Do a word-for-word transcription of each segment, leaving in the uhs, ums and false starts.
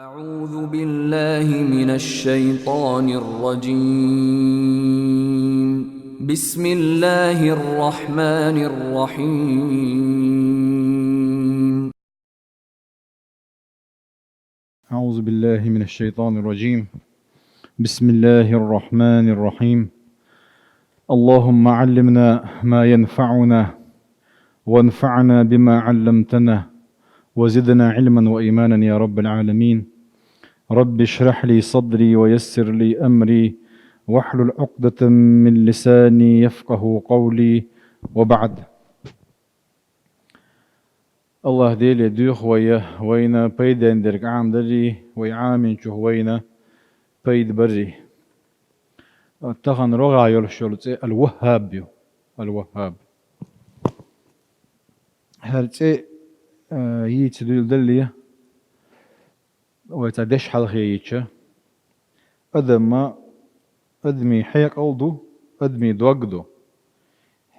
أعوذ بالله من الشيطان الرجيم. بسم الله الرحمن الرحيم. أعوذ بالله من الشيطان الرجيم. بسم الله الرحمن الرحيم. اللهم علمنا ما ينفعنا، وانفعنا بما علمتنا، وزدنا علما وإيمانا يا رب العالمين. رب اشرح لي صدري ويسر لي أمري، واحلل عقدة من لساني يفقه قولي، وبعد. АллахӀ Деле доьху вай, вайна пайден дерг Ӏамадарий, вай Ӏаминчух вайна пайда барий. Тахан рогӀа йолуш йолу цӀе Ал-ВахӀхӀаб ю. Ал-ВахӀхӀаб. ХӀара цӀе, а, йийца дуьйладалле, вай цхьа деш хьалхе йича, адаман, адамийн хьекъал ду, адамийн дог ду.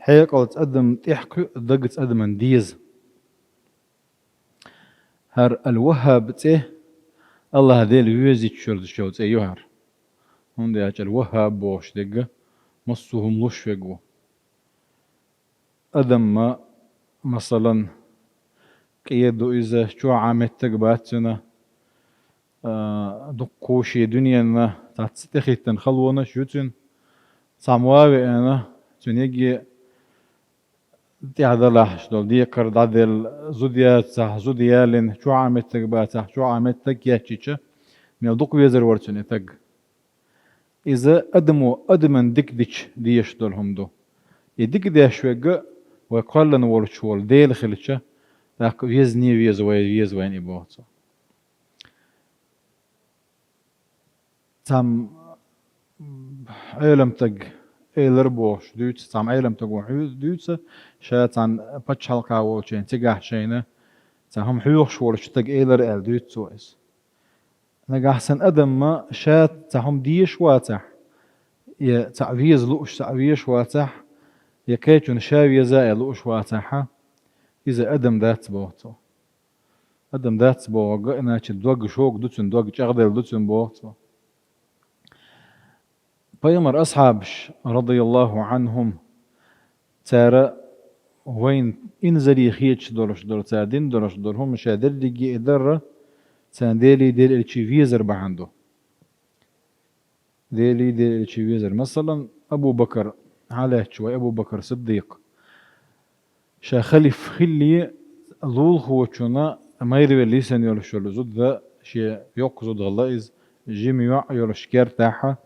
Хьекъалца адам тӀехь кхуьу, дагца адаман деза. ХӀара Ал-ВахӀхӀаб цӀе АллахӀ Дела везачу йолу цӀе ю хӀара. ХӀунда аьлча Ал-ВахӀхӀаб бохуш дерг массо а хӀума луш верг ву. Адаман, масалан, къе ду иза, чохь а меттиг бац цуьнан, а, дуккха шен дуьненна цхьацца тӀехӀиттина халонаш ю цуьнан, цхьаммо а веана, цуьнан йиге тӀехь далахьаш долу декхар дӀаделла, зуда яцахь, зуда ялийна, чохь а меттиг бацахь, чохь а меттиг кечйича, мел дукха везар вара цуьнан и таг. Иза адамо адаман дика дича дезаш долу хӀума ду. И дика деш верг вай кхоьллина волчу волу Дела хилча, тӀаккха везане веза вай, веза вайна и боху цо. Цхьамма Ӏеламстаг элира бохуш дуьйцу, цхьамма Ӏеламстаго хьу-, дуьйцу, ша цхьана пачхьалкхехь волчу хенахь цигахь шайна цхьа хӀума хьоьхуш волчу стага элира аьлла дуьйцу цо иза. Нагахь санна адамна ша цхьа хӀума дезаш вацахь, я цхьаъ веза лууш, цхьаъ везаш вацахь, я кхечунна ша веза аьлла лууш вацахь, иза адам дац боху цо. Адам дац бохург, иначе дог шога ду цуьнан, дог чӀагӀделла ду цуьнан боху цо. Пайхамаран асхьабаш, радияллаху Ӏанхум, цара вайна инзаре хеташ долуш долу, цара дина долуш долу хӀума ша дерриге а дарра, царна Делий, Делан Элчий везар бахьана ду. Делий, Делан Элчий везар. Масалан, Абу Бакар, хьалаьцча вай Абу Бакар Сиддикъ. Ша халиф хилале, лулахочунна майра велла йисина йолуш йолу зуда, шен йоккха зуда хилла иза, жима йоӀ йолуш кертахь,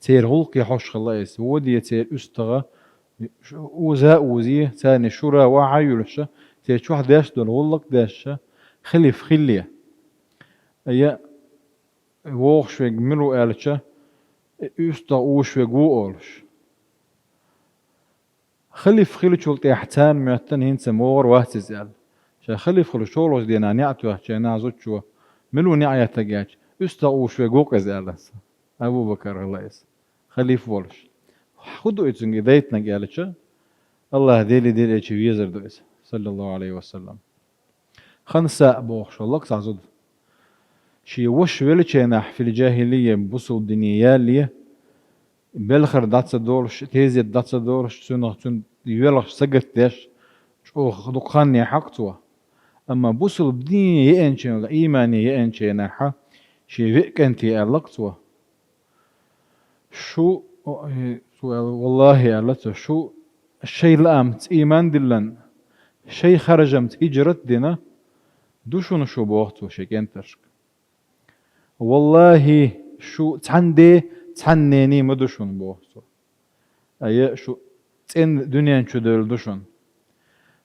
церан гӀуллакхе хьош хилла иза. Воде церан уьстагӀа, уза а узе, царна шура вахьа а йолуш, церан чохь деш долу гӀуллакх а деш, халиф хилале. Ая, вогӀуш верг мила ву аьлча, уьстагӀ узуш верг ву олуш. Халиф хиллачул тӀаьхьа царна моьттина хӀинца вогӀур вац иза аьлла. Ша халиф хуьлуш чолхачу дийнахь неӀ тоьхча, нах зудчо, мила ву неӀ еттарг аьлча, уьстагӀ узуш верг ву-кх иза аьлла. Абу Бакар хилла иза, халиф волуш. ХӀун ду и цуьнга дайтинарг аьлча, АллахӀ Делий, Делан Элчий везар ду иза, саллаллаху Ӏалайхи ва саллам. Ханса бохуш хилла-кх цхьа зуда. Шен ваша веллачу хенахь, фил-жахӀилийя, бусалба дине ялале, белхар дӀа ца долуш, тезет дӀа ца долуш, цунах, цуьнан велхаш сагатдеш, чӀогӀа дукха хан яьхьна-кх цо. Амма бусалба дине еанчу хенахь, иймане еанчу хенахь, шен веа кӀанте аьлла-кх цо: «Шу, о, э, цо аьлла, валлахӀи, аьлла цо, шу шайн лаамца ийман диллина, шайн харжамца хӀижрат а дина, ду шуна шу», — боху цо шен кӀенташка. «ВаллахӀи, шу цхьана ден, цхьана нене ма ду шуна», — боху цо. «Ая, шу цӀена дуьнен чу девлла ду шуна.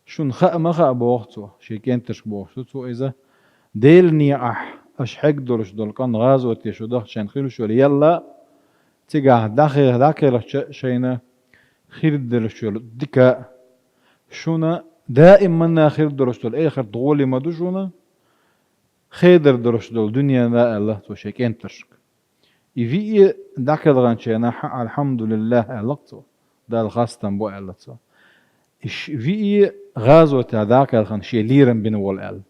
Шуна хаа ма хаьа, — боху цо, шен кӀенташка бохуш ду цо иза, — Делан некъахь аша хьегна долуш долу къанна гӀазоте шу дахча шайна хуьлуш йолу ял а, цигахь дӀахе-, дӀакхелхича шайна хир долуш йолу дика а. Шуна даиманна хир долуш долу эхарт гӀоли ма ду шуна, хедар долуш долу дуьненна», — аьлла цо шен кӀенташка. И виъ а дӀакхелханчу хенахь, «АлхьамдулиллахӀ», — аьлла-кх цо, «Далла хастам бу», — аьлла цо. И ш-, виъ а гӀазотехь дӀакхелхина шен лерам бина волу аьлла.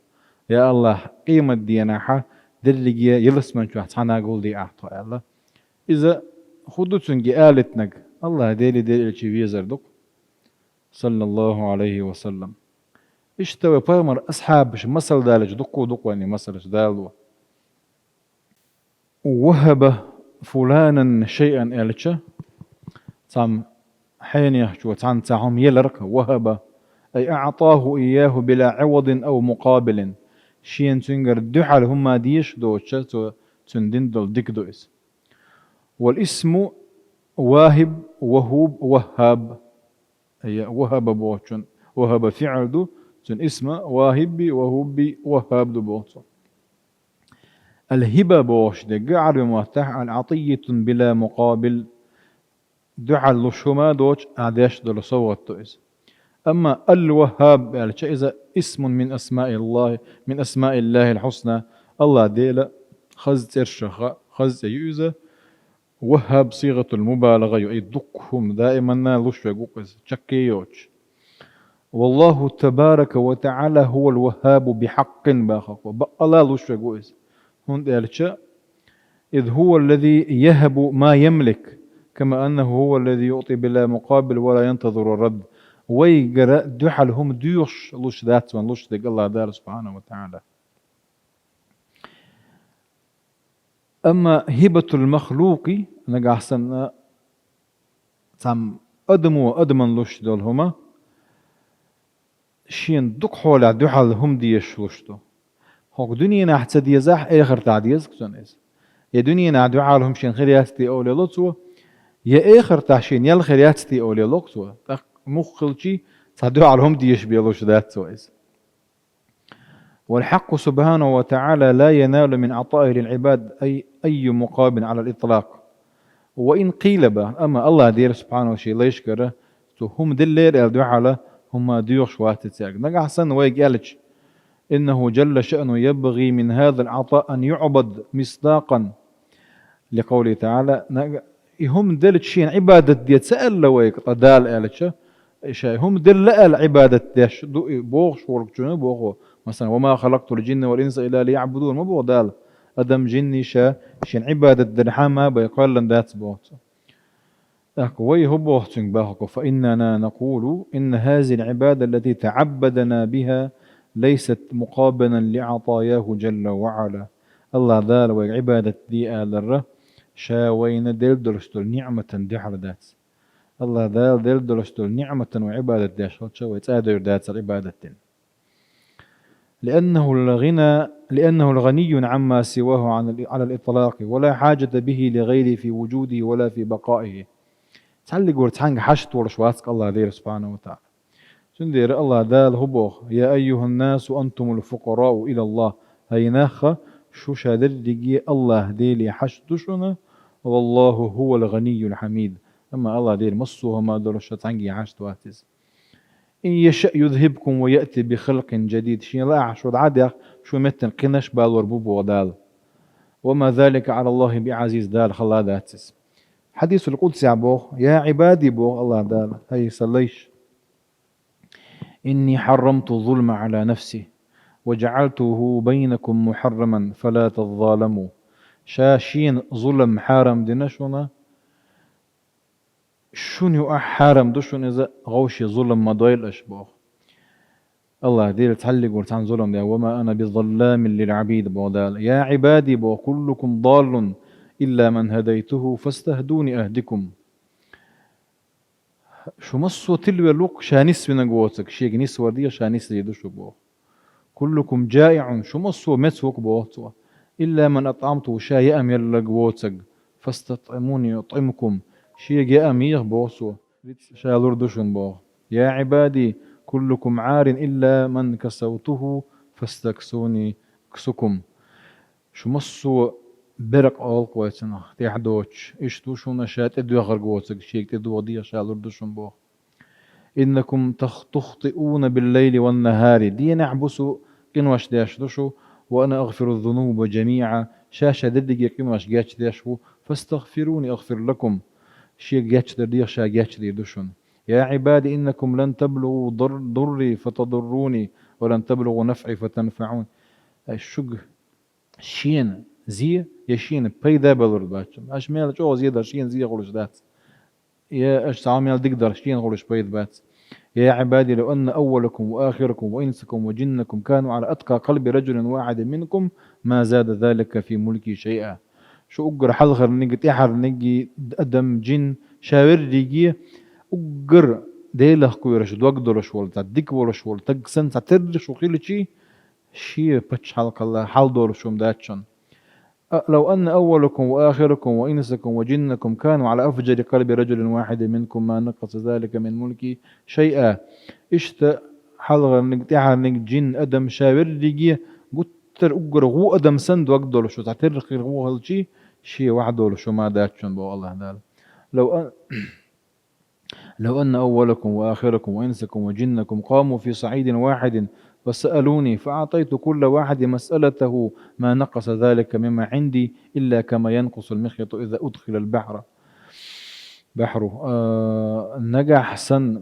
Я АллахӀ, къематдийнахь дерриге ялсамани чохь цхьана гулдийр ду тхо аьлла. Иза хӀун ду цуьнга алийтинарг? АллахӀ Деле, Делан Элча везар ду-кх, саллаллахӀу Ӏалайхи ва саллам. Иштта вай пайхамаран асхьабаша масал далийча, дуккха а ду-кх вайна масалаш далор. «وهب فلانا شيئا» аьлча, цхьамма хьенехчо цхьанна цхьа хӀума елар-кх, «وهب», أي أعطاه إياه بلا عوض أو مقابل. Шена цуьнгара дуьхьал хӀума дезаш доцуш, цо цунна дина долу дика ду иза. والاسم واهب، وهوب، وهاب. Ай, вахаба бохучун, вахаба фиӀл ду, цуьнан исма вахибби, вахубби, вахаб ду боху цо. Ал-хиба бохуш дерг Ӏарбийн маттахь ал-Ӏатийятун била мукъабил, дуьхьал луш хӀума доцуш а деш долу совгӀат ду иза. Амма ал-Ваххаб аьлча, иза исмун мин асмаиллахи, мин асмаиллахил хьусна, АллахӀ Делан хаза цӀершаха хаза цӀе ю иза. Ваххаб сигӀатул мубалагӀа ю, и дуккха хӀума даиманна луш верг ву-кх иза, чаккхе йоцуш. Валлаху табарака ва таӀала хӀувал ваххабу бихьаккъин, боху, баккъала луш верг ву иза. ХӀунда аьлча, из хӀуваллази яхӀабу ма ямлик, кама аннаху хӀуваллази юъти била мукъабил ва ла янтазиру рад. Вайгара дуьхьал хӀума доьхуш луш дац вайна луш дерг АллахӀ Дала субхьанаху ва таӀала. Амма хибатул махлукъи, нагахь санна цхьамма адамо адаман луш долу хӀума, шена дукха хьолехь дуьхьал хӀума дезаш луш ду. ХӀокху дуьненахь ца дезахь, эхартахь деза-кх цунна иза. Я дуьненахь дуьхьал хӀума шена хир яц те олу цо, я эхартахь шена ял хир яц те олу-кх цо. ТӀаккха муха хилчий, цхьа дуьхьал хӀума дезаш бен луш дац цо иза. والحق سبحانه وتعالى لا ينال من عطائه للعباد أي، أي مقابل على الإطلاق. وإن قيل, боху, амма АллахӀ Дела субхьанаху шен лайшкара цо хӀума деллера аьлла дуьхьала хӀума доьхуш вац цаьрга. Нагахь санна вайга аьлча, إنه جل شأنه يبغي من هذا العطاء أن يعبد مصداقا لقوله تعالى, нага-, и хӀума делча шена Ӏибадат де ца аьлла вайга, ткъа Дала аьлча, ша хӀума делла аьлла Ӏибадат деш ду и бохуш волчунна боху. Масалан, «Ва ма халакътул джинна вал инса илла лияӀбудун» ма боху Дала. Адам, жинни ша шена Ӏибадат делахь ма бен кхоьллина дац боху цо. ТӀаккха вай хӀун боху цуьнга бахаго? فإننا نقول إن هذه العبادة التي تعبدنا بها ليست مقابلا لعطاياه جل وعلا. АллахӀ Дала вайга Ӏибадат де аларра, ша вайна делла долуш долу ниӀматан дуьхьал дац. АллахӀ Дала делла долуш долу ниӀматан вай Ӏибадат деш хилча, вай цӀа а девр дацара Ӏибадат дина. لأنه الغنى، لأنه الغني عما سواه عن ال-، على الإطلاق، ولا حاجة به لغيره في وجوده ولا في بقائه. Цхьаллигора цхьаьнга хьашт волуш вац-кх АллахӀ Дела субхьанаху ва таӀала. Цундела АллахӀ Дала хӀун боху: «Я айюхӀан-насу антумул фукъарау илаллахӀ». ХӀай нах, шу ша дерриге АллахӀ Деле хьашт ду шуна, «валлахӀу хӀувал гӀанийюл хьамид». Амма АллахӀ Дела массо а хӀума долуш ша цхьаьнге хьашт вац иза. «Ин яшаъ юзхӀибкум ва яъти би халкъин жадид». Шена лаахь шу дӀа а дехна, шун меттана кхинаш а балор бу боху Дала. «Ва ма залика Ӏалаллахи би Ӏазиз», Дала хала дац иза. Хьадисул къудсехь боху: «Я Ӏибади», боху АллахӀ Дала, хӀай сан лайш, «инни хьаррамту зулма Ӏала нафси, ва жаӀалтуху байнакум мухьарраман, фала таззаламу». Ша шена зулам хьарам дина шуна, шуна юкъахь хьарам ду шуна иза, гӀовше зулам ма дойла аша боху. АллахӀ Дела цхьаллигора цхьаьнга зулам деш: «Ва ма ана би залламин лил Ӏабид», боху Дала. «Я Ӏибади», боху, «куллукум даллун, илла ман хӀадайтуху, фастахӀдуни ахӀдикум». Шу массо а тилвелла ву-кх, ша нисвинарг воцург, шега нисвар дехаш ша нисдийр ду шу боху. «Куллукум жаиӀун», шу массо а меца ву-кх боху цо. «Илла ман атӀамтуху», ша яа мелларг воцург, «фастатӀимуни утӀимкум», шега яа меха боху цо, рицкъ ша лур ду шуна боху. «Я Ӏибади, куллукум Ӏарин илла ман касавтуху, фастаксуни аксукум». Шу массо а беркъа гӀуллакх вайцунах тӀехь доцуш, иштта ву шуна ша тӀедоьхург воцург, шега тӀедоха дехаш ша лур ду шуна боху. «Иннакум тах-, тухтиуна биллайли ван-нахари». Денахь, буса къинош деш ду шу. «Ва ана агъфиру зунуба жамиӀа». Ша-ша дерриге къинош гечдеш ву. «Фастагъфируни агъфир лакум». Шега гечдар деха, ша гечдийр ду шуна. «Я Ӏибади, иннакум лан таблугӀу дар-, дарри фатадурруни, ва лан таблугӀу нафӀи фатанфаӀун». Ай, шуьга шена зе я шена пайда балур бац. Аша мел чӀогӀа зе дар шена зе хуьлуш дац. Я аша цхьа мел дика дар шена хуьлуш пайда бац. يا عبادي لو أن أولكم وآخركم وإنسكم وجنكم كانوا على أتقى قلب رجل واحد منكم ما زاد ذلك في ملكي شيئا. Шу уггар хьалхарниг, тӀехьарниг, адам, жин, ша верриге уггар Делах кхоьруш, дог долуш волу, цхьа дика волуш волу таг санна цхьатерра шу хилчи, шен пачхьалкхалла хьал долуш хӀума дац шуна. أ-، لو أن أولكم وآخركم وإنسكم وجنكم كانوا على أفجر قلب رجل واحد منكم ما نقص ذلك من ملكي شيئا. Иштта хьалхарниг, тӀехьарниг, жин, адам, ша верриге гуттар уггар гӀу адам санна дог долуш шу, цхьатерра хир гӀу хилчи, шен ваьхьа долуш хӀума дац шуна боху АллахӀ Дала. لو أن لو أن أولكم وآخركم وإنسكم وجنكم قاموا في صعيد واحد فسألوني فأعطيت كل واحد مسألته ما نقص ذلك مما عندي إلا كما ينقص المخيط إذا أدخل البحر. بحره. Э, нагахь санна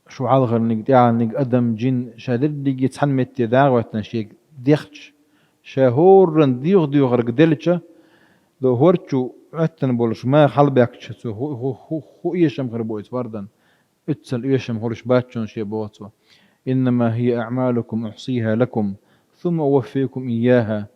шу хьалхарниг, тӀехьарниг, адам, жин, ша дерриге цхьана метте дагӀоьттина шега дехча, ша хӀоранна доьху-доьхург делча, до хӀорчу Ӏоьттина болуш маха хьалабаьхкича, цу хӀу-, хӀу-, хӀу-, хӀу эшам хир бу иза фардан? Уьццал эшам хуьлуш бац шуна шен боху цо. إنما هي أعمالكم أحصيها لكم ثم أوفيكم إياها.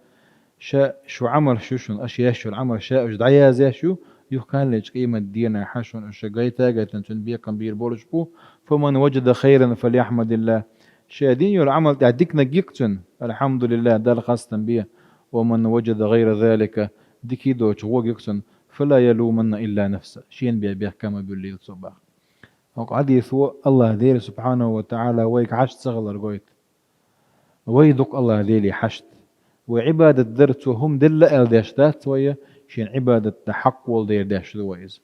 Ша шу Ӏамалш ю шуна, аша еш йолу Ӏамал ша уьш дӀаязъеш ю, юха кхалличу къемат дийнахь шуна уьш гайта а гайтина цуьнан бекхам бийр болуш бу. فمن وجد خيرا فليحمد الله. Ша дина йолу Ӏамал тӀехь диканиг йикъ цуьнан, алхьамдулиллахӀ, Далла хастам бе. ومن وجد غير ذلك, дика доцуш гӀо гикъ цуьнан, فلا يلومن إلا نفسه. Шена бен бехкам а буьллийла цо баха. ХӀокху хьадисо АллахӀ Дела субхьанаху ва тагӀала вайга хьашт ца хилар гойту. Вай дукха АллахӀ Деле хьашт. Вай Ӏибадат дар цо хӀума делла аьлла деш дац вай, шен Ӏибадат дан хьакъ волу дела деш ду вай иза.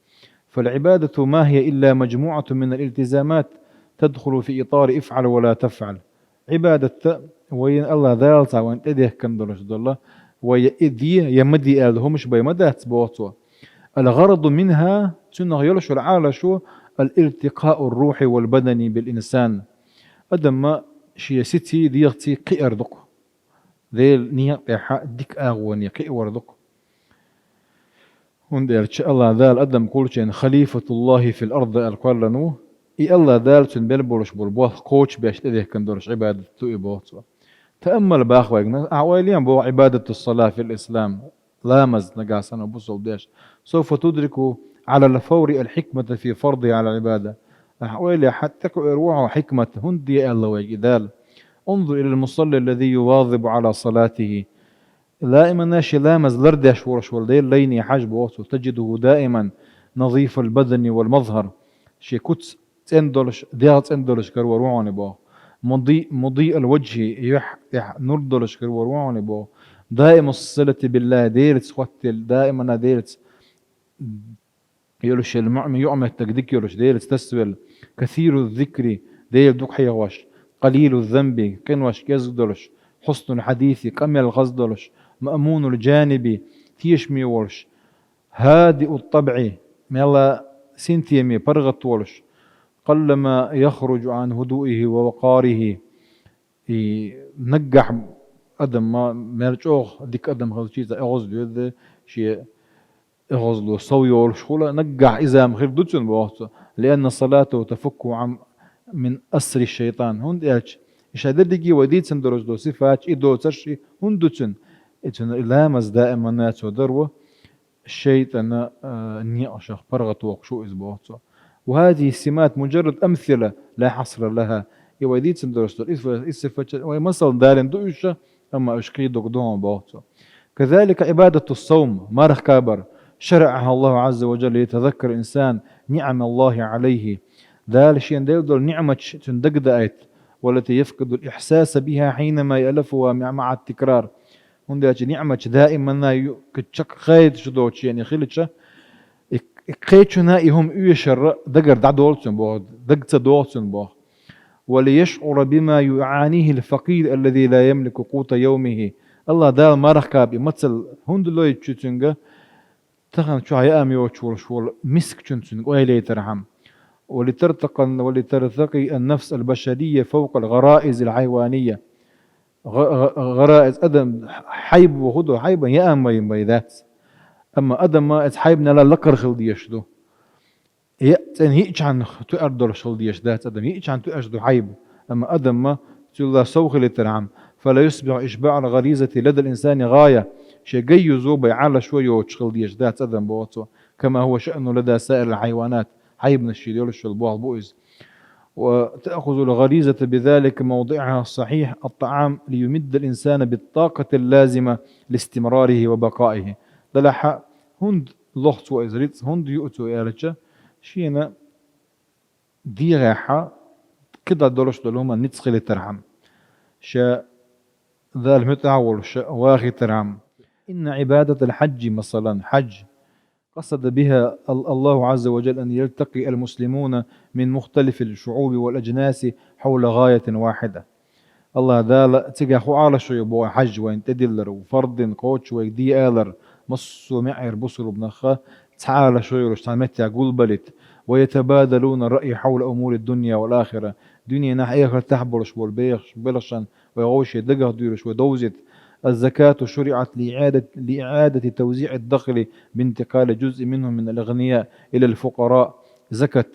فالعبادة ما هي إلا مجموعة من الالتزامات تدخل في إطار افعل ولا تفعل. Ӏибадат вайна АллахӀ Дала цхьа вайна тӀедехкина долуш долу, вай я и де, я ма де аьлла хӀумаш бай ма дац, боху цо. الغرض منها, цуьнах йолуш йолу Ӏалашо, الالتقاء الروح والبدن بالإنسان. Адаман шен сиций, дегӀаций кхиар ду-кх. Делан некъа тӀехь дика агӀоне кхиавар ду-кх. ХӀунда аьлча АллахӀ Дала адам кхуллучу хенахь خليفة الله في الأرض аьлла кхоьллина ву. И АллахӀ Дала цуьнан бен болуш болу болх кхочушбеш тӀедехкина долуш Ӏибадат ду и, боху цо. تأمل, боху вайга, ахь ойла е боху, عبادة الصلاة في الإسلام. Ламаз нагахь санна бусалба деш. سوف تدرك على الفور الحكمة في فرضها على العبادة. Ахь ойла е, хьан тӀекхуьур ву хьо хьикмат, хӀунда де аьлла вайга и Дала. انظر إلى المصلي الذي يواظب على صلاته. Даимана шен ламаз лардеш волуш волу Делан лайне хьажа, боху цо, تجده دائما نظيف البدن والمظهر. Шен куц цӀена долуш, дегӀ цӀена долуш карор ву хьуна боху. مضيء, مضيء الوجه, юьхь тӀехь нур долуш карор ву хьуна боху. دائم الصلة بالله, Делаца хоттаделла, даимана Делаца йолуш йолу муъмин, юкъаметтиг дика йолуш, Делаца тасавелла. كثير الذكر, Дела дукха хьехош. قليل الذنب, къинош кӀезиг долуш. حسن الحديث, къамел хаза долуш. مأمون الجانب, тешаме волуш. هادئ الطبع, мелла синтеме, паргӀат волуш. قلما يخرج عن هدوئه ووقاره. И наггахь адам ма, мел чӀогӀа дика адам хилчи, иза эгӀазло йоьду, шен эгӀазло сов йолуш хула, наггахь иза ма хир ду цуьнан, боху цо. لأن صلاته تفكه عن، من أسر الشيطان. ХӀунда аьлча и ша дерриге вай дийцина долуш долу сифаташ, и доцурш и хӀунда ду цуьнан? И цуьнан и ламаз даимана цо дар ву, шайтӀана, а, некъашах паргӀат воккхуш ву иза, боху цо. وهذه السمات مجرد أمثلة لا حصر لها. И вай дийцина долуш долу и сифа-, и сифаташ вай масална далийна ду уьш, амма уьш кхин дукха ду хьуна, боху цо. كذلك عبادة الصوم, марха кхабар, شرعها الله عز وجل ليتذكر الإنسان نعم الله عليه. Дала шена делла долу ниъматаш цуьнан дагадаийта, والتي يفقد الإحساس بها حينما يألفها مع، مع التكرار. ХӀунда аьлча ниъматаш даимана ю-, кхин чекхъяйта шу доцуш шена и хилча, и, и кхечунна и хӀума оьшурра дагара дӀадолу цуьнан, боху, дага ца догӀу цуьнан, боху. وليشعر بما يعانيه الفقير الذي لا يملك قوت يومه. АллахӀ Дала марха кхаба и мацалла хӀунда лойту цуьнга, тахана чохь яа йоцуш волуш волу мискачун цуьнга ойла яйтархьама. ولترتقى، ولترتقي النفس البشرية فوق الغرائز الحيوانية. ГӀа-, гӀа-, гӀараиз адам хьайба хӀу ду, хьайба яам бай, бай дац. Амма адаман из хьайбанал лакхара хила дезаш ду. Е, цӀена йиъчхьана туьар долаш хила дезаш дац адам. Йиъчхьана туьаш ду хьайба. Амма адаман цул сов хилийтархьама. فلا يصبح إشباع الغريزة لدى الإنسان غاية. Ший гай юзо бай Ӏалашо йоацаш хила дезаш дац адам, боху цо. كما هو شأنه لدى سائر الحيوانات. Хьайбанаш ший йолаш йола болх бу иза. وتأخذ الغريزة بذلك موضعها الصحيح الطعام ليمد الإنسان بالطاقة اللازمة لاستمراره وبقائه. Делахь хӀунда лоху цо иза рицкъ, хӀунда юу цо аьлча, шена дегӀехь кхидӀа долуш долу хӀума ницкъ хилийтархьама, ша Дала муьтӀахь а волуш вахийтархьама. إن عبادة الحج مثلا، хьаж, قصد بها ال-، الله عز وجل أن يلتقي المسلمون من مختلف الشعوب والأجناس حول غاية واحدة. АллахӀ Дала цигахь хӀун Ӏалашо ю боху хьаж вайна тӀедиллар ву, фарз дина кхочуш вайга де алар, массо а маьӀӀера бусулба нах цхьа Ӏалашо йолуш цхьана меттехь гулбалийта, ويتبادلون الرأي حول أمور الدنيا والآخرة, дуьненахь, эхартахь болуш болу бехаш, белхашна вай гӀовше дагах дуьйлуш вай довзийта. الزكاة شرعت لإعادة، لإعادة توزيع الدخل بانتقال جزء منه من الأغنياء إلى الفقراء. Закат,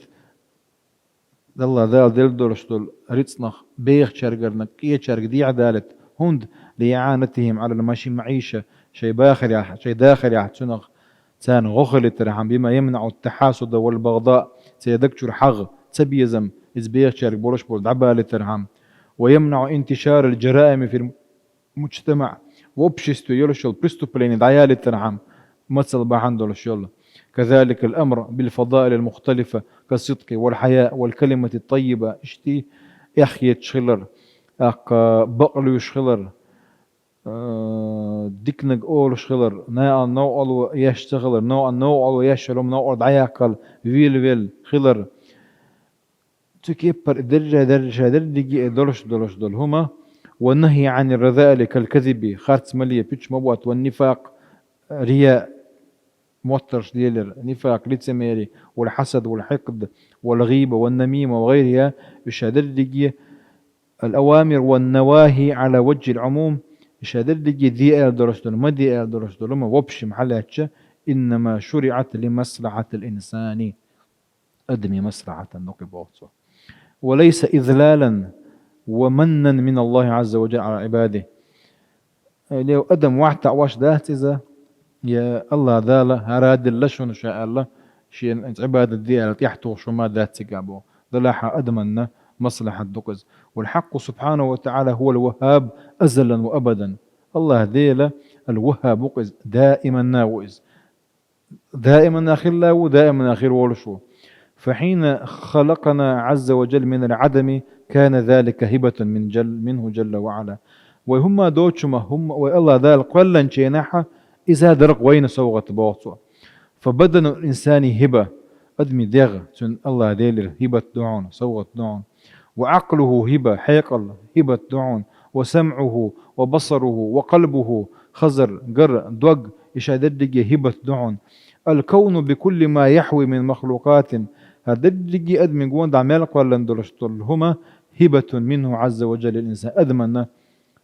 АллахӀ Дала делла долуш долу рицкънах бехачаьргара, кӀечаьрга дехьа далийта. ХӀунда? لإعانتهم على المش-، المعيشة, шайн бахарехь, шайн дахарехь цунах царна гӀо хилийтархьама, بما يمنع التحاسد والبغضاء, церан даг чуьра хьагӀ, цабезам, иза бехачаьрга болуш болу дӀабалийтархьама. ويمنع انتشار الجرائم في المجتمع, в обществе йолуш йолу преступлени дӀаялийтархьама, мацалла бахьана долуш йолу. كذلك الأمر بالفضائل المختلفة كالصدق والحياء والكلمة الطيبة, иштта эхь хеташ хилар, тӀаккха бакълуьйш хилар, а, диканиг олуш хилар, наха новкъарло еш ца хилар, новкъа-, новкъарло еш йолу хӀума новкъара дӀаяккхал, велавелла хилар. Цу кеппара дерриге, дерриге, дерриге а долуш, долуш долу хӀума. والنهي عن الرذائل كالكذب, харц мале, пуьчмабот, والنفاق, рияъ, моттарш лелар, нифакъ, лицемерие, والحسد والحقد والغيبة والنميمة وغيرها, уьш дерриге, الأوامر والنواهي على وجه العموم, уьш дерриге де ала долуш долу, ма де ала долуш долу, ма в общем хьалаьцча, إنما شرعت لمصلحة الإنسان. Адамийн маслахьатан дукъе боху цо. وليس إذلالا ومنا من الله عز وجل على عباده. Э, лев адам вахьта ваш дац иза, я АллахӀ Дала хӀара дилла шуна ша аьлла, шен Ӏибадат де аьлла тӀехь тухуш хӀума дац цига боху. Делахь адаманна маслахьат ду-кх иза. والحق سبحانه وتعالى هو الوهاب أزلا وأبدا. АллахӀ Дела ал-Ваххаб ву-кх иза, даиманна ву иза. Даиманна хилла ву, даиманна хир волуш ву. فحين خلقنا عز وجل من العدم كان ذلك هبة من جل، منه جل وعلا. Вай хӀумма доцучу ма, хӀумма, вай АллахӀ Дала кхоьллинчу хенахь, иза дара-кх вайна совгӀат боху цо. فبدن الإنسان هبة. Адамийн дегӀ, цуьнан АллахӀ Делера хӀибат ду хьуна, совгӀат ду хьуна. وعقله هبة, хьекъал хӀибат ду хьуна, وسمعه وبصره وقلبه, хазар, гар, дог, иша дерриге хӀибат ду хьуна. الكون بكل ما يحوي من مخلوقات, хӀара дерриге адамийн гонах мел кхоьллина долуш долу хӀума, هبة منه عز وجل للإنسان, адаманна,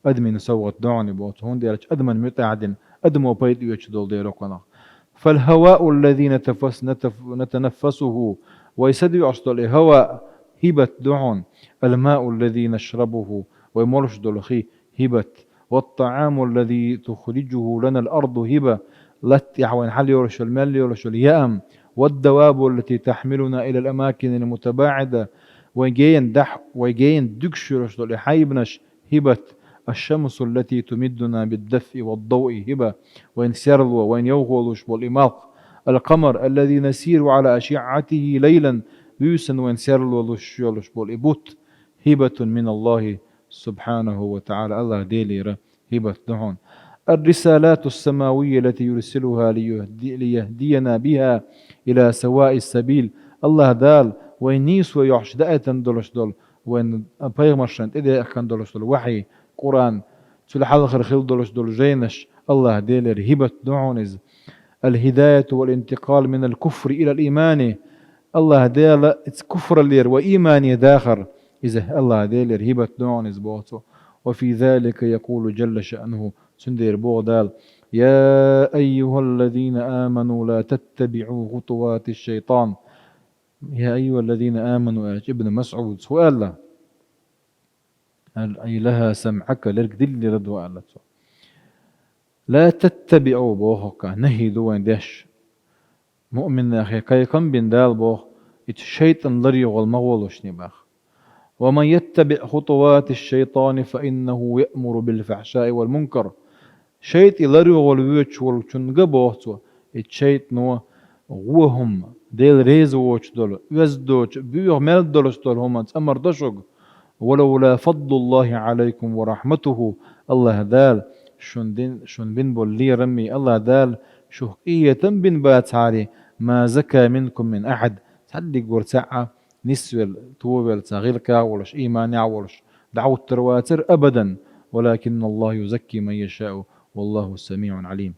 адамийн совгӀат ду хьуна боху, хӀунда аьлча адаман муьтӀахь дина, адамо пайда оьцуш долу дела кхунах. فالهواء الذي نتفس-، نتف-، نتنفسه, вай са доьӀуш долу и хӀава хӀибат ду хьуна, الماء الذي نشربه, вай молуш долу хи хӀибат, والطعام الذي تخرجه لنا الأرض هبة, латта тӀехь вайна хьалайолуш йолу, мел йолуш йолу яам, والدواب التي تحملنا إلى الأماكن المتباعدة, вайн гена дахь, вайн гена дуьгуш йолуш долу и хьайбанаш, هبة. الشمس التي تمدنا بالدفء والضوء هبة. Вайн серло, вайн йовхолуш болу и малх. القمر الذي نسير على أشعته ليلا. Буьйсанна вайн серло луш йолуш болу и бутт. هبة من الله سبحانه وتعالى. АллахӀ Делера хӀибат ду хьуна. الرسالات السماوية التي يرسلها ليهدي-، ليهدينا بها إلى سواء السبيل. АллахӀ Дала вайн нийсо йохьуш даийтина долуш долу, вайн пайхамаршна тӀедеъкхина долуш долу вахьи, Къуръан, цул хьалхара хила долуш долу жайнаш, АллахӀ Делера хӀибат ду хьуна иза. الهداية والانتقال من الكفر إلى الإيمان. АллахӀ Дела иза куфраллера вай иймане дахар, иза АллахӀ Делера хӀибат ду хьуна иза боху цо. وفي ذلك يقول جل شأنه, цундела боху Дала: يا أيها الذين آمنوا لا تتبعوا خطوات الشيطان. يا أيها الذين آمنوا аьлча, Ибн МасӀуда хӀу аьлла? أي لها سمعك, лерг дилла ладувгӀа аьлла цо. لا تتبعوا боху-кх, нахӀи ду вайн деш. Муъминнахе кхайкхам бина Дала боху, и шайтӀан ларъяргӀолла ма гӀолаш боху. ومن يتبع خطوات الشيطان فإنه يأمر بالفحشاء والمنكر. ШайтӀан ларъяргӀолла воьдуш волчунга боху цо, и шайтӀано гӀо хӀума, Дела реза воцуш долу, оьзда доцу, боьха мел долуш долу хӀуманца амар до шуьга. ولولا فضل الله عليكم ورحمته, АллахӀ Дала шун дин, шун бина болу лерам а, АллахӀ Дала шух къинхетам бина бацахьара, ما زكى منكم من أحد, цхьаннех вара цхьа а нисвелла, товелла, цхьа гӀиллакхехь а волуш, ийманехь а волуш, дӀахӀуттур вацара أبدا, ولكن الله يزكي من يشاء، والله سميع عليم.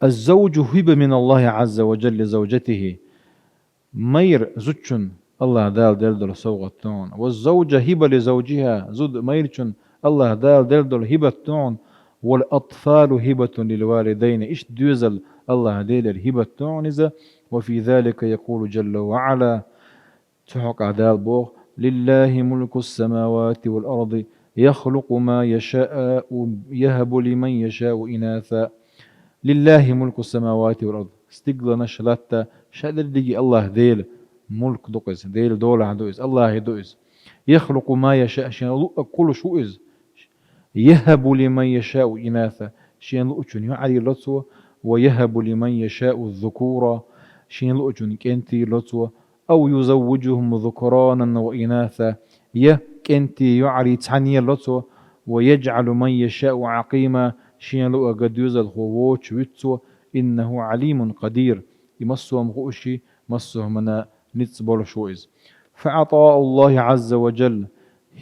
الزوج هبة من الله عز وجل لزوجته. Майра зудчунна АллахӀ Дала делла долу совгӀат ду хьуна. والزوجة هبة لزوجها, зуда майрачунна АллахӀ Дала делла долу хӀибат ду хьуна. والأطفال هبة للوالدين. Иштта доьзал АллахӀ Делера хӀибат ду хьуна иза. وفي ذلك يقول جل وعلا, цу хьокъехь Дала боху: لله ملك السماوات والأرض يخلق ما يشاء يهب لمن يشاء إناثا. لله ملك السماوات والأرض. Стигланаш, латта, ша дерриге АллахӀ Делан мулк ду-кх иза, Делан долахь ду иза, АллахӀан ду иза. يخلق ما يشاء, шена луъург кхуллуш ву иза. يهب لمن يشاء إناثا, шена луъучунна йоӀарий ло цо, ويهب لمن يشاء الذكورا, шена луъучунна кӀентий ло цо, أو يزوجهم ذكرانا وإناثا, я кӀентий, йоӀарий цхьаьна ло цо, ويجعل من يشاء عقيما, шена луъург доьзалхо воцуш вуьту цо, إنه عليم قدير, и массо а хӀума хууш, массо а хӀуманна ницкъ болуш ву иза. فعطاء الله عز وجل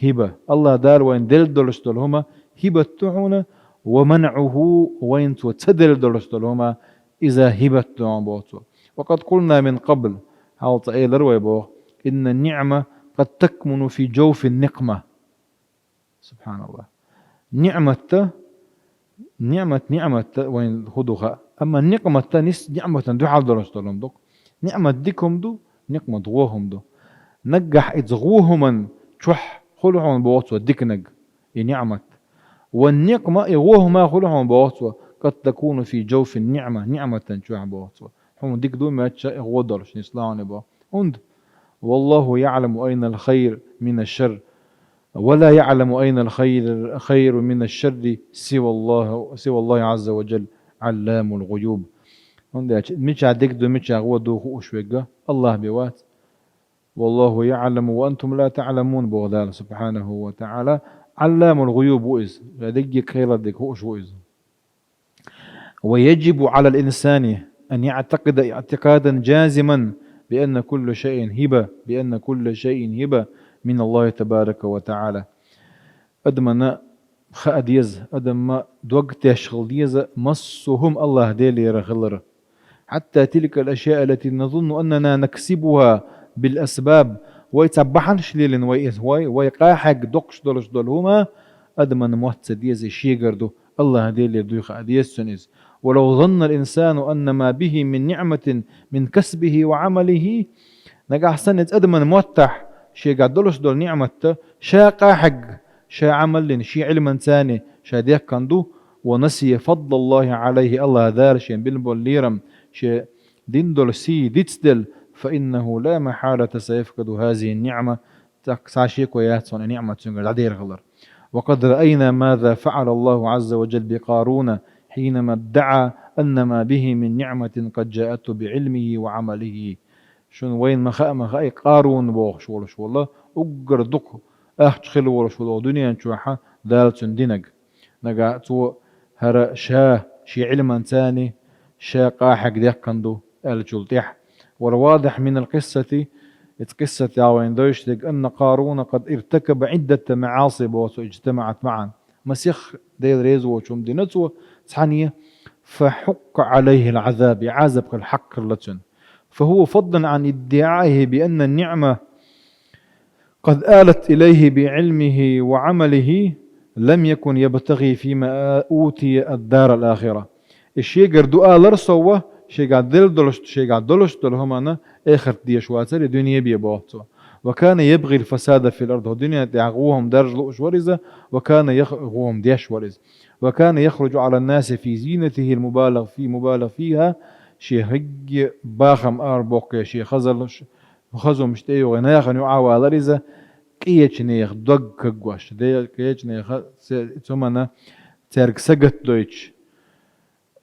هبة. АллахӀ Дала вайна делла долуш долу хӀума хӀибат ду хьуна, ومنعه, вайна цо ца делла долуш долу хӀума иза хӀибат ду хьуна боху цо. وقد قلنا من قبل, хьалха цкъа элира вай боху, إن النعمة قد تكمن في جوف النقمة. СубхьаналлахӀ. НиӀмат, ниӀмат, ниӀмат вайн хӀун ду хаьа. Амма никъмат нис ниӀматан дуьхьал долуш долу хӀума ду. НиӀмат дика хӀума ду, никъмат вон хӀума ду. Наггахь иза вон хӀуман чохь хуьлу хьуна боху цо диканиг, и ниӀмат. Ва никъма и вон хӀума хуьлу хьуна боху цо, قد تكون في جوف النعمة, ниӀматан чохь боху цо. Хьуна дика ду моьттуш, и вон долуш нислахьуна боху. ХӀунда? والله يعلم أين الخير من الشر، ولا يعلم أين الخير، خير من الشر سوى الله، سوى الله عز وجل، علام الغيوب. ХӀунда аьлча мичахь дика ду, мичахь вон ду хууш верг АллахӀ бен вац. والله يعلم وأنتم لا تعلمون, боху Дала субхьанаху ва таӀала. علام الغيوب ву иза, ша дерриге кхелар дерг хууш ву иза. ويجب على الإنسان أن يعتقد اعتقادا جازما بأن كل شيء هبة، بأن كل شيء هبة من الله تبارك وتعالى. Адамна хаа деза, адамна дог теш хила деза, массо а хӀума АллахӀ Делера хилар. حتى تلك الأشياء التي نظن أننا نكسبها بالأسباب, вай цхьа бахьанаш лелийна вай иза, вай, вай къахьегна доккхуш долуш долу хӀума, адамна мотт ца деза, шегара ду, АллахӀ Делера дуй хаа деза цунна иза. ولو ظن الإنسان أن ما به من نعمة من كسبه وعمله, нагахь санна иза адамна моттахь шегахь долуш долу ниӀмат ша къахьегна, ша Ӏамаллина, шен Ӏилманца ша дехкана ду, ونسي فضل الله عليه, АллахӀ Дала шена бина болу лерам, шен дина долу сий дицделла, فإنه لا محالة سيفقد هذه النعمة, цхьа шеко яц цунна и ниӀмат цуьнгара дӀадер хилар. وقد رأينا ماذا فعل الله عز وجل بقارون حينما ادعى أن ما به من نعمة قد جاءته بعلمه وعمله. Шуна вайна ма хаьа, ма хаьа, Къарун бохуш волуш волу, уггар дукха ахча хилла волуш волу дуьнен чохь Дала цуьнан динарг. Нагахь цо хӀара ша шен Ӏилманца ша къахьегна дехкана ду аьллачул тӀаьхьа. والواضح من القصة, иза къиссатехь вайна дойшдерг, أن قارون قد ارتكب عدة معاصي боху цо, اجتمعت معا. Масех Дела реза воцу хӀума дина цо, цхьаьна, فحق عليه العذاب, и Ӏазап хила хьакъ хилла цуьнан. فهو فضلا عن ادعائه بأن النعمة قد آلت إليه بعلمه وعمله, لم يكن يبتغي فيما أوتي الدار الآخرة. И шегара дуа ларсо ва, шегахь делла долуш, шегахь долуш долу хӀуманна эхарт деш вацара, дуьне бе боху цо. وكان يبغي الفساد في الأرض. ХӀокху дуьнен тӀехь гӀо хӀума даржа лууш вара иза, وكان يخ-, гӀо хӀума деш вара иза. وكان يخرج على الناس في زينته المبالغ في، مبالغ فيها. Шен хӀигги бахам арабоккхий, шен хазалуш, хазумаш тӀейогӀий нахана юкъа валара иза, кхечу нехан дог кагош. Де-, кхечу нехан се-, цу хӀуманна цаьрга сагатдойтуш.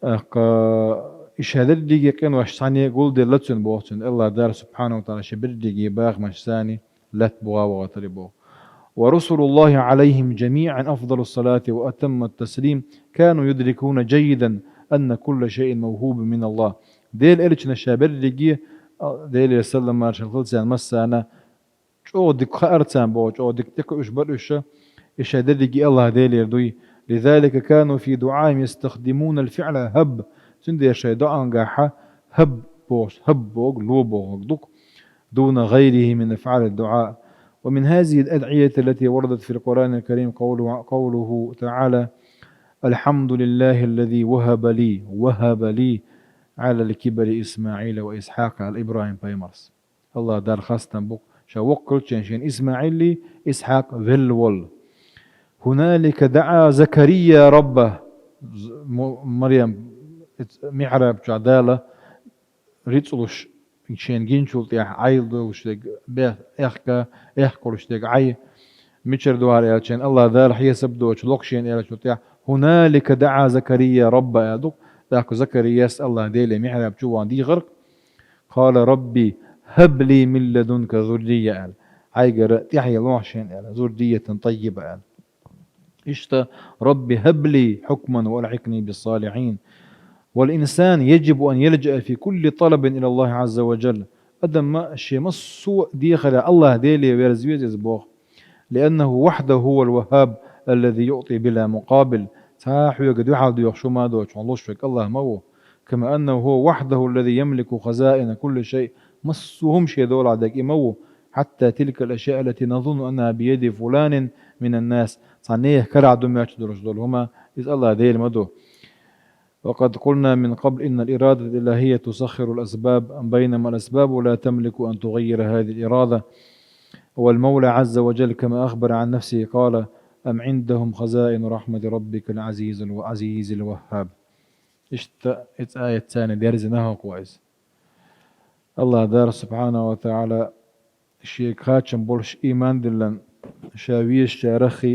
Аккха, и шадерриге къинош цхьаьна гулделла цуьнан боху цуьнан Аллах Дала субхьанаху ва таӀала шен берриге бахамаш царна лаьтта богӀа вахатари боху. ورسل الله عليهم جميعا أفضل الصلاة وأتم التسليم كانوا يدركون جيدا أن كل شيء موهوب من الله. Делан элчанаш ша берриге, а, Делера салам маршалла хила царна массарна, чӀогӀа дика хаьара царна боху, чӀогӀа дика тӀекхуьуш бара уьш, и шайн дерриге Аллах Делера дуй. لذلك كانوا في دعائهم يستخدمون الفعل هب. Цундела шайн доӀангахьа хӀаб бохуш, хӀаб боху, ло бохург ду-кх, دون غيره من أفعال الدعاء. ومن هذه الأدعية التي وردت في القرآن الكريم قوله، قوله تعالى: الحمد لله الذي وهب لي، وهب لي على الكبر إسماعيل وإسحاق. Ала Ибрахим пайхамарс. Аллах Дала хастам бу-кх ша воккхалчен шен ИсмаӀилли, Исхьакъ велла волу. هنالك دعا زكريا ربه. З-, М-, Марьям, михьраб чохь Дала рицкъ луш, шен гинчул тӀаьхьа Ӏай долуш дерг бе-, аьхка, аьхка долуш дерг Ӏай. Мичара ду хӀара аьлча, Аллах Дала хьесап доцуш локху шена аьллачул тӀаьхьа, هنالك دعا زكريا ربه аьлла ду-кх, тӀаккха Закарияс Аллах Деле михьраб чу ван дийхар-кх. قال: رب هب لي من لدنك ذرية аьлла. Хьайгара тӀаьхье лохьа шена аьлла, ذرية طيبة аьлла. Иштта: رب هب لي حكما وألحقني بالصالحين. والإنسان يجب أن يلجأ في كل طلب إلى الله عز وجل. Адам ма шен массо а дехар Аллах Деле верза веза иза боху. لأنه وحده هو الوهاب الذي يعطي بلا مقابل. Цхьа хьоьга дуьхьал доьхуш хӀума доцуш хьуна луш верг Аллах ма ву. كما أنه هو وحده الذي يملك خزائن كل شيء. Массо а хӀума шен долахь дерг и ма ву. حتى تلك الأشياء التي نظن أنها بيد فلان من الناس. Цхьа нехан карахь ду моьттуш долуш долу хӀума, иза Аллах Дела ма ду. وقد قلنا من قبل إن الإرادة الإلهية تسخر الأسباب، بينما الأسباب لا تملك أن تغير هذه الإرادة. والمولى عز وجل كما أخبر عن نفسه قال: أم عندهم خزائن رحمة ربك العزيز الو-، العزيز الوهاب. Иштта иза аят царна дерзина хӀокхо иза. Аллах Дала субхьанаху ва таӀала шега кхачам болуш иман диллина, ша везачарах а,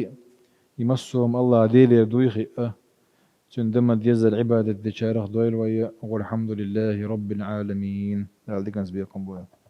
и массо а хӀума Аллах Делера дуй хиъна, цуьнан дан ма-деззара Ӏибадат дечарах дойла вай, والحمد لله رب العالمين. Дала диканца бекхам бойла.